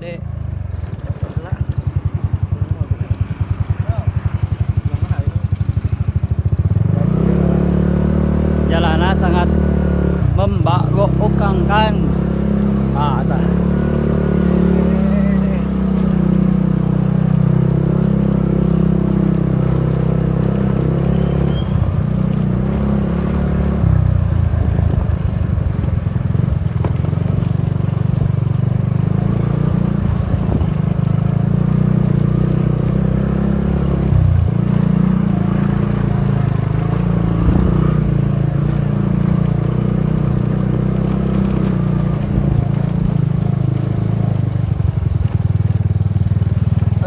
Ade. Lah. Mana ini? Jalannya sangat membagongkan. Ah, tah.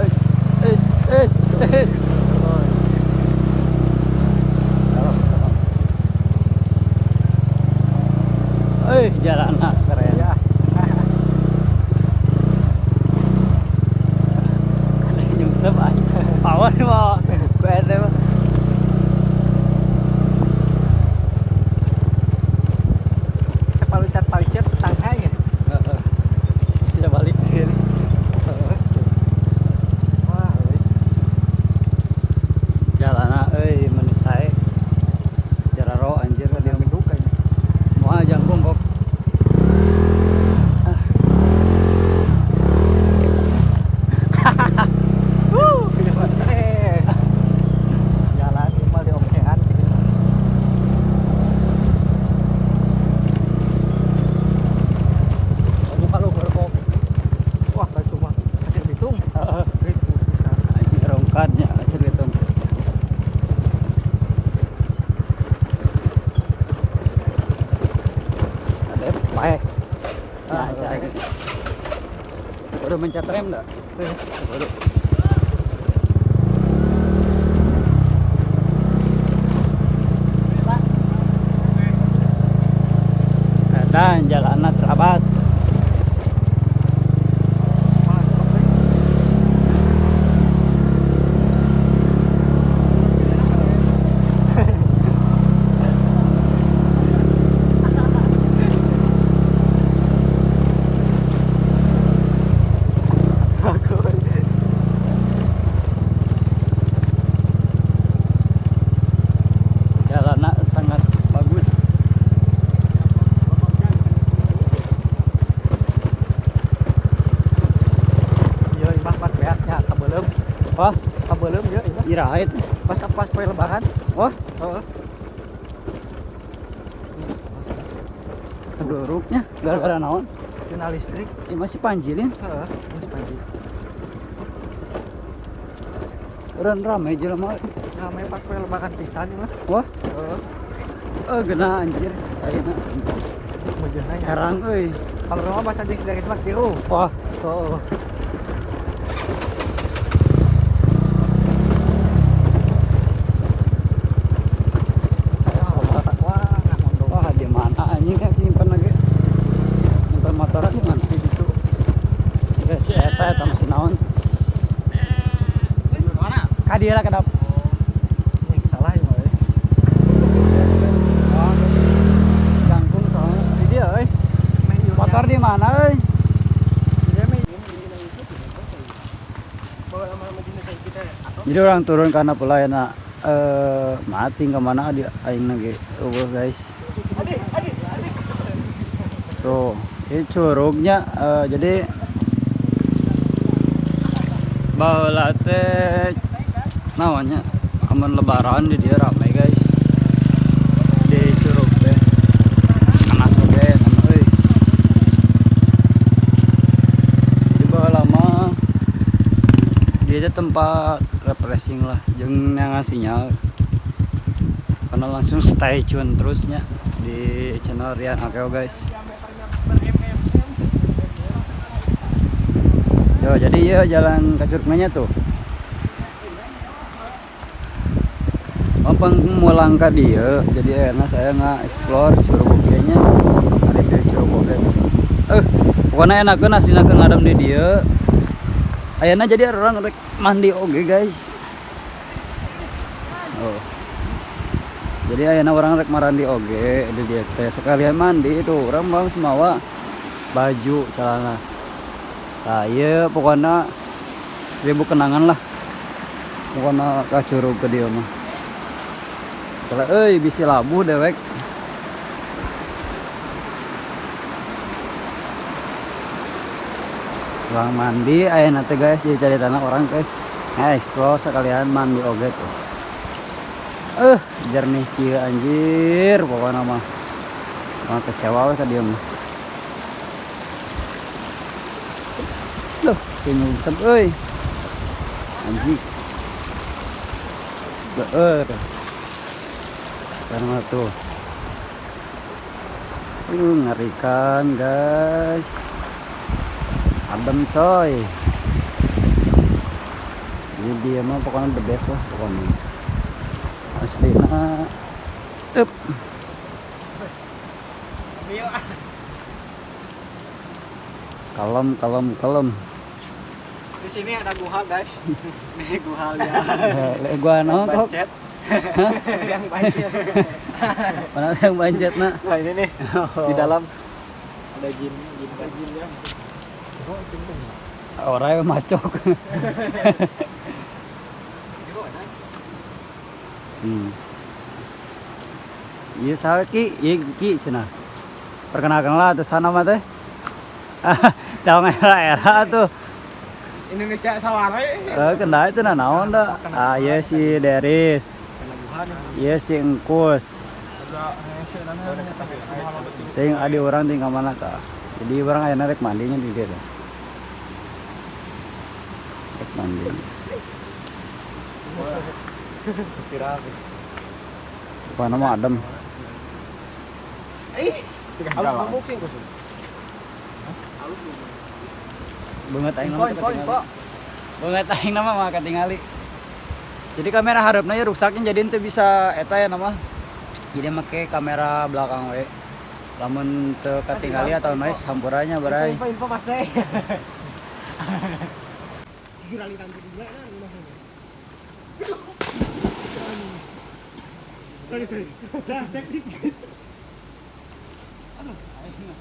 Es, es, es, es. Oh. Eh, jalanna keren. Ya. Karena nyungsep aja. Power mah. Ku ente mah. Sepaluncat palicet setangkai ya. Heeh. Sudah balik. Wah, euy. Jalanna euy meni sae. Jararo anjir ka Dia dia. beduk kayaknya. Moal jangkung kok. Ah. Wuh, eh. Jalan ieu mah diomean sih. Buka lu kok. Wah, kayak cuma Pasir Bitung. Heeh. Itu bisa. Anjing rongkatnya Pasir Bitung. Ada paeh. Ya, Ah, cai. Udah mencet rem enggak? Tuh. Baru. Dan jalannya terabas. Wah, oke. Aku. Jalannya sangat bagus. Iya, imah pas beaknya kabeuleum. Wah, Kabeuleum ya imah. iraha itu. Pas pas poe lebaran. Wah, Heeh. keduruknya gara-gara naon? Tina listrik. Ini masih panjilin. Heeh, geus panjil. Urang rame jelema. Rame pas poe lebaran pisan imah. Wah, Heeh. eh gena anjir, caina sumpah. Meujeunna nya. Herang euy. Kalau rumah bahasa jeung dari mah kieu. Wah, Heeh. Wah, ngomong. Wah, di mana anjing kan nyimpen lagi? Nyimpen motornya di mana? Di situ. Si si eta eta masih naon? Mana? Ka dieu lah kedap. Ini salah ya, euy. Oh, jangkung soalnya. Di dia euy. Meh ieu Motor di mana euy? Dia meh Jadi orang turun karena pula enak mati kemana di aing lagi eueuh guys. Tuh, ini curugnya jadi baheula teh namanya amun lebaran di dia ramai guys. Di curug teh. Panas oge euy. Di baheula mah dia teh tempat refreshing lah jeung neangan sinyal. Karena langsung stay tune terusnya di channel Rian Akeo guys. Yo, jadi ya jalan ke curugnya tuh. Mumpung mulang ka dieu, jadi enak saya nggak explore curug oge-nya. Ada di curug oge. Pokoknya enakeun aslina keur ngadem di dieu. Ayeuna jadi orang rek mandi oge guys. Oh. Jadi ayeuna orang rek marandi oge di dieu teh sekalian mandi itu orang bang semawa baju celana. Nah, iya pokoknya 1000 kenangan lah. Pokoknya ka curug ke dieu mah. Kalau euy bisi labuh dewek. Ruang mandi aya teh guys, jadi cari tanah orang teh. Nah, explore sekalian mandi oge tuh. Jernih kieu anjir pokoknya mah. Orang kecewa we ka dieu mah. Loh, nyungsep euy. Anjing. Beueur. Karena tuh. Ngerikan guys. Adem coy. Ini dia mah pokoknya the best lah pokoknya. Aslina. Up. Kalem, kalem, kalem. Di sini ada guha guys. Nih guha ya. Gua naon kok? Yang bancet. Mana yang bancet nak? Nah ini nih. Oh. Di dalam ada jin, jin jinnya. Orang yang macok. Iya saha Ki, ieu Ki cenah. Perkenalkanlah tuh sana mah teh. Tahu era-era tuh. Indonesia saware. Kendai teh naon da? Ah, ieu si Deris. Ieu si Engkus. Ting adi urang ting ka mana ka. Jadi urang aya rek mandinya di dieu teh. Rek mandi. Pokoknya mah adem. Banget aing nama ketingali. Banget aing nama mah ketingali. Jadi kamera harapna ya rusaknya jadi ente bisa eta ya nama. Jadi make kamera belakang we. Lamun teu katingali atau noise hampurannya barai. Info pasti. Sorry, sorry. Teknik guys. Aduh, aing mah.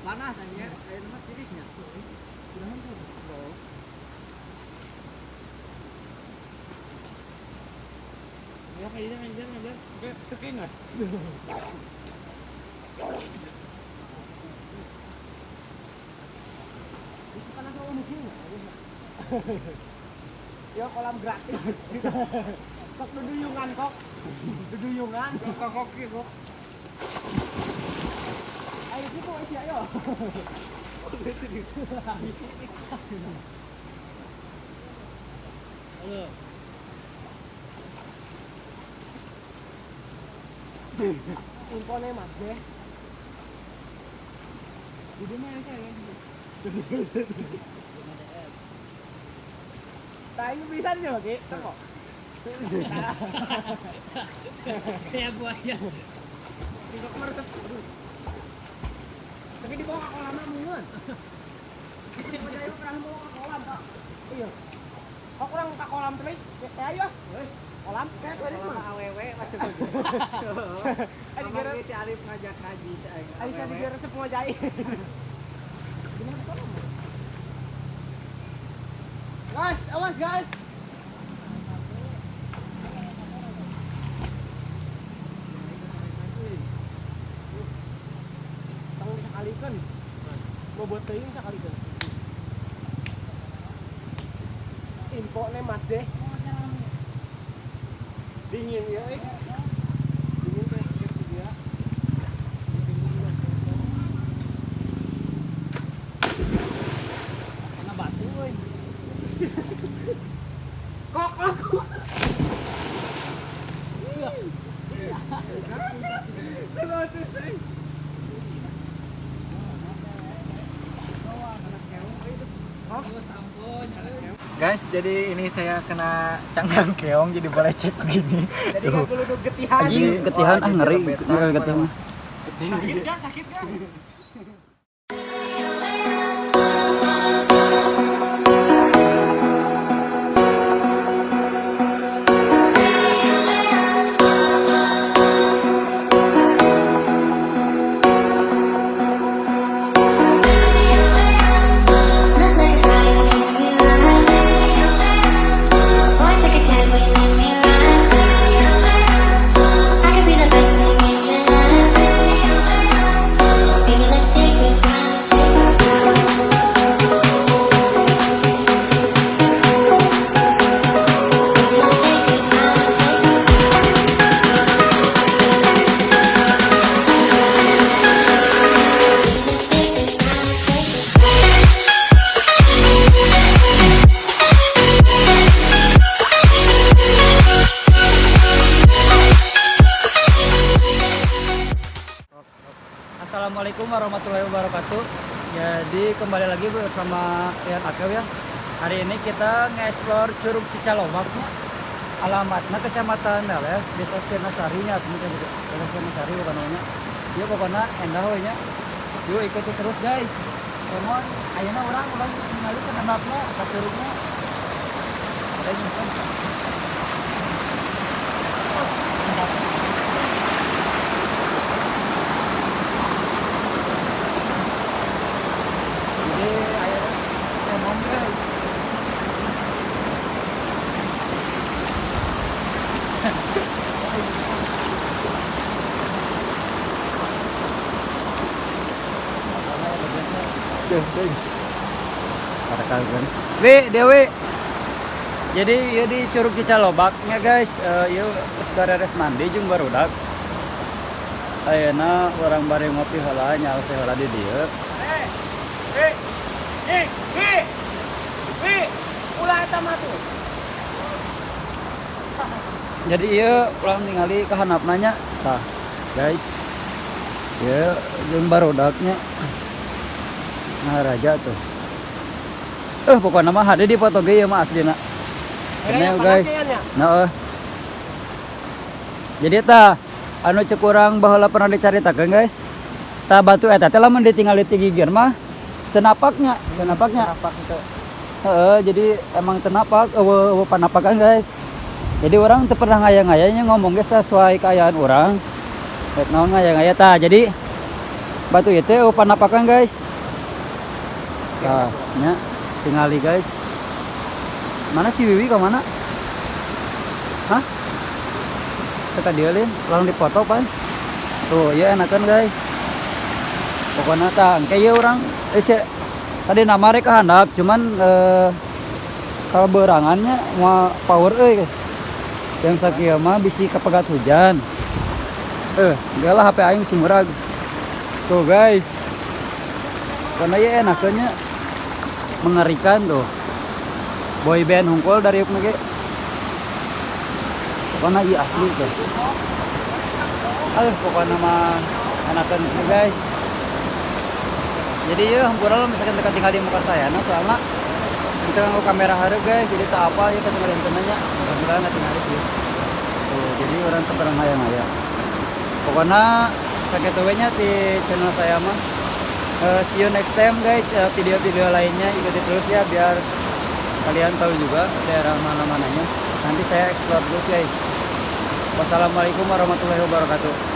Panas aja, air mah tirisnya. Ya kayaknya oke, seking nggak? Ya kolam gratis. Kok duduyungan kok. Duduyungan kok kok kok. Ayo sih kok isi ayo. Halo. Infone Mas deh. Di mana saya? Tahu pisan yo, Ki. Teko. Kayak buaya. Singkok meresep. Tapi dibawa ke kolam mun. Ayo kurang bawa ke kolam, Pak. Iya. Kok kurang ke kolam teh? Ya ayo. Kolam kayak tadi mah awewe masuk. Ayo si Alif ngajak ngaji si aing. Ayo saya diresep ngojai. Gimana ke kolam? Guys, awas guys. Tong disakalikeun. Bobot teuing sakalikeun. Infone Mas deh. Dingin ya, eh. Dingin kayak gitu dia. Kena batu euy. Kok aku. Guys, jadi ini saya kena cangkang keong jadi boleh cek begini. Jadi nggak geluduk getihan. Anjing getihan ah ngeri, ngeri getihan. Sakit gak? Sakit gak? Assalamualaikum warahmatullahi wabarakatuh. Jadi kembali lagi bersama Rian Akew ya. Hari ini kita nge-explore Curug Cicalobak. Alamatnya Kecamatan Leles, Desa Sirnasari nya, sebenarnya gitu. Desa Sirnasari bukan namanya. Ya pokoknya endah we nya. Yuk ikuti terus guys. Emon ayeuna urang ulang ningali ke handapna ka curugna. Ada nyimpen. Jadi ayeuna emon guys. Wi, Dewi. Jadi ieu di Curug Cicalobaknya guys, ieu geus bareres mandi jeung barudak. Ayeuna urang bari ngopi heula nyalse heula di dieu. Wi, ulah eta mah tuh. Jadi ieu urang ningali ka handapna nya. Tah, guys. Ieu jeung barudaknya. Maharaja tuh. Pokoknya mah ada di foto ge ieu mah aslina. Ini guys. Nah, Jadi tah anu cek urang baheula pernah dicaritakeun guys. Tah batu eta teh lamun ditinggali ti gigir mah teu napaknya, teu napaknya. Napak itu. Heeh, jadi emang teu napak, eueuh panapakan guys. Jadi orang teu pernah ngaya-ngayanya ngomong ge sesuai kaayaan urang. Rek naon ngaya-ngaya tah. Jadi batu ieu teh eueuh panapakan guys. Tah, nya tingali guys. Mana si Wiwi ke mana? Hah? Kita dialin, langsung dipoto pan. Tuh, ya enakan guys. Pokoknya tah, engke ieu urang tadi nama rek ka handap, cuman kalau berangannya mau power euy. Yang sakieu mah bisi kapegat hujan. Enggak lah HP aing bisi murag. Tuh guys. Karena ya enakannya mengerikan tuh. Boy band hungkul dari yuk ge. Pokoknya iya asli tuh. Aduh, pokoknya mah enakan guys. Jadi ya hampura lah misalkan dekat tinggal di muka saya, nah soalnya kita nganggo kamera hareup guys, jadi tak apa ya ketinggalan tenanya, mudah-mudahan nggak tinggal sih. Tuh, jadi orang tuh pernah ngaya-ngaya. Pokoknya sakitu we nya di channel saya mah. See you next time guys, video-video lainnya ikuti terus ya biar kalian tahu juga daerah mana-mananya. Nanti saya explore terus guys. Wassalamualaikum warahmatullahi wabarakatuh.